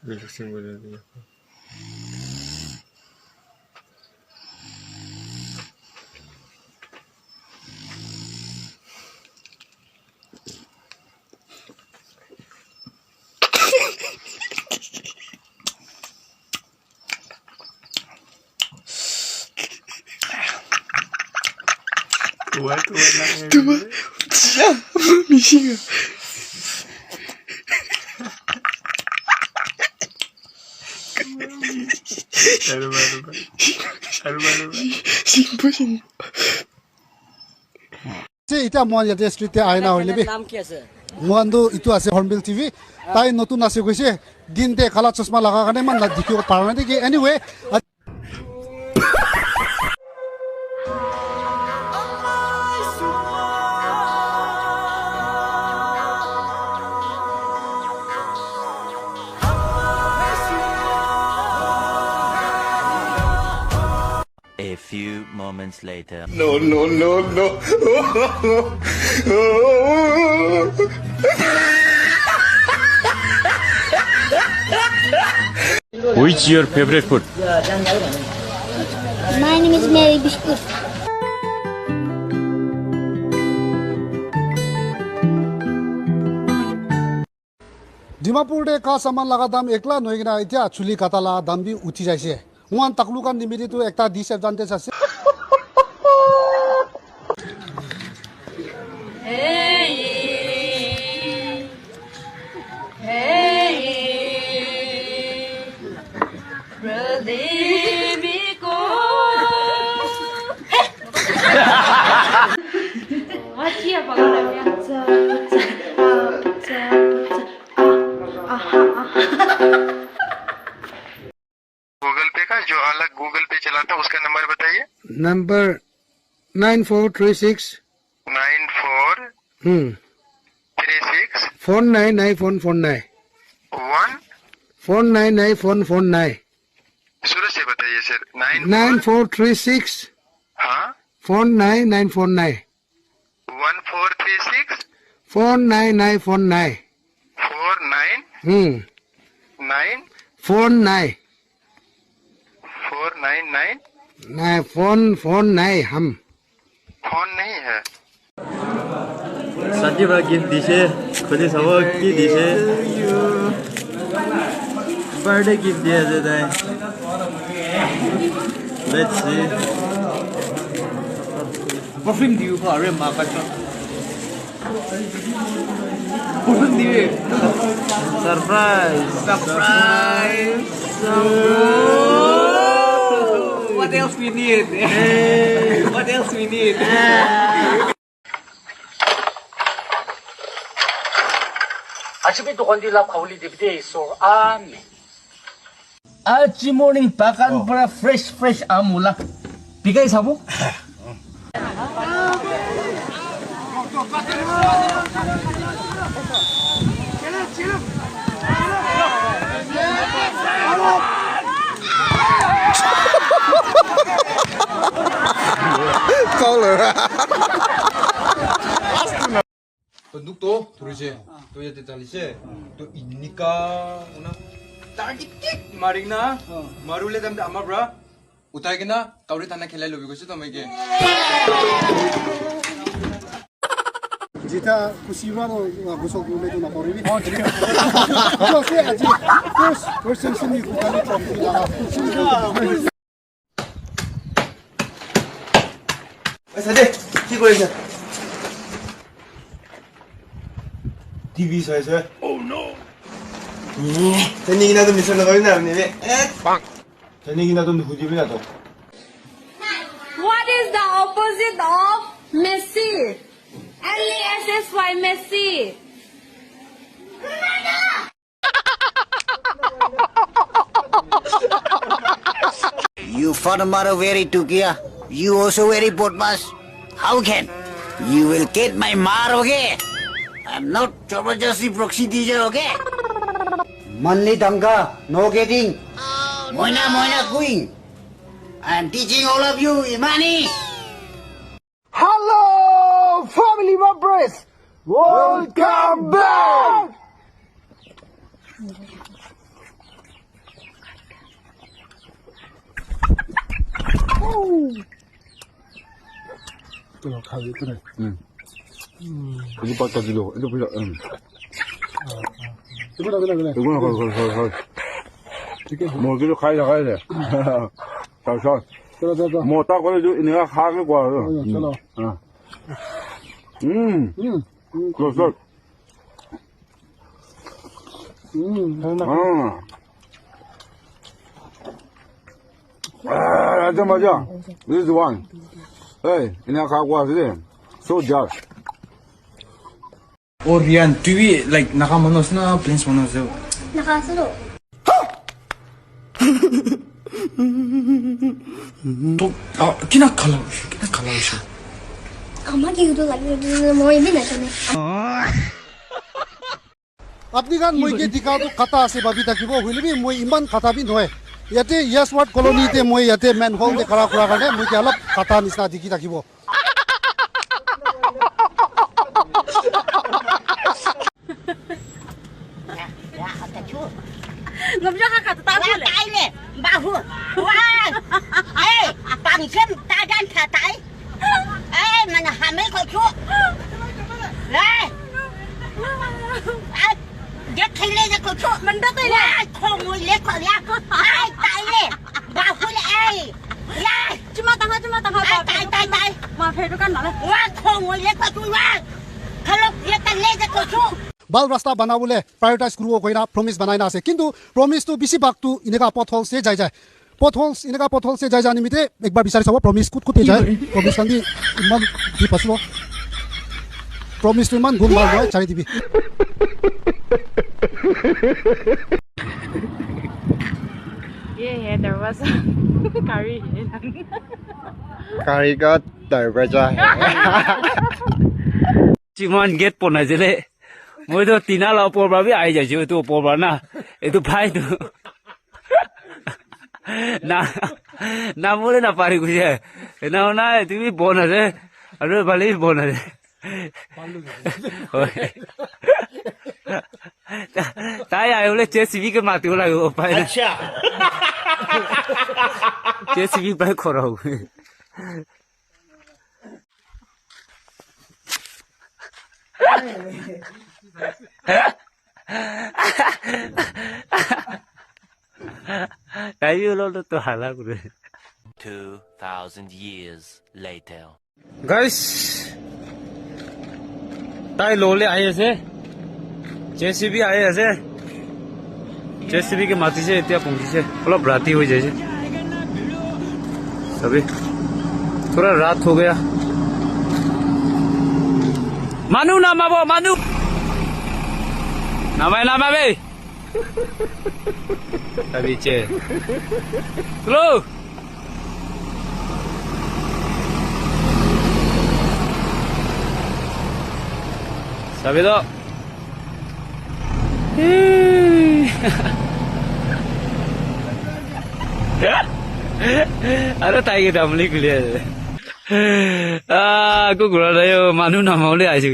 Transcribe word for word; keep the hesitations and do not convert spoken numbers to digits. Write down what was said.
Relaxing boleh dia. Kuat, kuat nak. Tuh, Mak. Sia, Mak, misi nggak? Aduh, aduh, aduh. Aduh, aduh, aduh. Simple, simple. Ase, etiya moikhan yate street te ahi na hoile bi. Naam ki ase? Moikhan tu etu ase Hornbill T V. Tai notun ase koise. Din te kala chasma laga karne iman na dikhibo para nai de ki. Anyway, A few moments later. No, no, no, no. Which your favorite food? My name is Mary Biscuit. Dimapur te ka saman laga dam ekla nohoi kena etiya chuli kata laga dam bi uthi jaise. Moikhan taklu khan nimite tu ekta disadvantage ase. Hey, hey, Pradipiko. Google Pay का जो अलग Google Pay चलाता है, उसका नंबर बताइए। Number nine four three six. Nine four Hmm. Three six. Four nine nine four four nine. One. Four nine nine four four nine. शुरू से बताइए सर। Nine four three six. हाँ। Four nine nine four nine. One four three six. Four nine nine four nine. Four nine. Hmm. Nine. Four nine. Four nine nine. नहीं, फोन, फोन नहीं, हम। फोन नहीं है। Santi para gift dise, khuli sabo ki dise. Birthday gift dia ase tai. Let's see. Perfume diu ko are ma ka. Perfume diu. Surprise. Surprise. What else we need? What else we need? Aji bi dukan di lab khawli dibi de, so, amen. Aji morning bagan para fresh, fresh aam ula. Bikai sabo? Color. Banduk to, thurise. To yate talise. To inika, una. Target kick, maring na. Marule tam ama bra. Utai kena, kauri thana khelai lobi koise to maike. Jeta kusi ba no, gusok gule to na poribi. Oh, jeta. To se aji, first, first session ni kutali trophy la. Oi, Sade, ki kori asa? T V sai asa. Oh no. Tani kina to mission lagoi na, ni. Tani kina to hudi bi na to. What is the opposite of messy? M E S S Y, messy. You father mother very tukia. You also very bodmas. How can? You will get my mar, okay? I'm not Jabardasti proxy teacher, okay? Monthly tangka, no getting. Moina, moina, going. I am teaching all of you, Imani. Hello, family members. Welcome back. Khai, etu nai. Hmm. Etu patta dilo, etu pura, hmm. Etu na, etu na, etu na. Etu na, khai, khai, khai, khai. Thik ase. Murgi to khai thaka ase. Tarpisot. Chalo, chalo, chalo. Mota kore tu eneka kha ke koa ase. Chalo, chalo. Hmm. Hmm. Hmm. Chalo, chalo. Mm. Ah. Ah, acha maja. This is one. Hey, ina kha kwa ase. So just. Oh, Rian, tu bi, like, Naga manu ase na, plains manu ase? Naga ase lo. To, ah, kina kala hoise, kina kala hoise. Ama ki udu lagi, moi bi najane. Apni khan moi ke dikha tu kata ase bhabi thakibo, hoile bi moi iman kata bi nohoi. Yate Yaswat Colony te moi yate manhole te khara kura karne moi ke alop kata nisna dikhi thakibo. Ngam ja ka ta ta le. Bahu. Wah. Eh, pangchem tadan tatai. Eh, mana hamil ko chu. Eh. Ah, dia khele dia ko chu. Manda tai le. Wah, khong le ko ya. Ai, tai le. Bahu le, ai. Ya. Cuma tanga, cuma tanga. Ai, tai, tai, tai. Ma phe dukan mala. Wah, khong le ko chu, wah. Khalok dia ta le dia ko chu. Bhal rasta banabole prioritize kuribo koina promise banai na ase. Kintu promise tu bisi bhag tu eneka potholes te jai jai. Potholes, eneka potholes te jai jai nimite ekbar bisari sabo promise kut kut te jai. Promise khan bi iman di pasibo. Promise tu iman gun bhal hoy, chari dibi. ये है दरवाजा। गाड़ी है। गाड़ी का दरवाजा है। Kiman gate banai ase le. Moi to tina la upor para bi ahi jaise, etu upor para na. Etu bhai tu. Na, na mole na pari guse. Na, na, etu bi bon ase. Aru bhale bi bon ase. Hoi. Tai ahi bole J C B ke mati bola upai na. Acha. J C B pai khora ho. Tayo lo to hala kure. Two thousand years later. Guys, tai lole ahi ase. J C B ahi ase. J C B ke mati se, etia pongji se. Olop rati hoi jai se. Sabi. Thora rat ho gaya. Manu namabo, manu. Namai namabe. Sabi che. Hello. Sabi do. Aro tai ke damli kulia. Ah, aku kurang dah yo, manu nama boleh aja.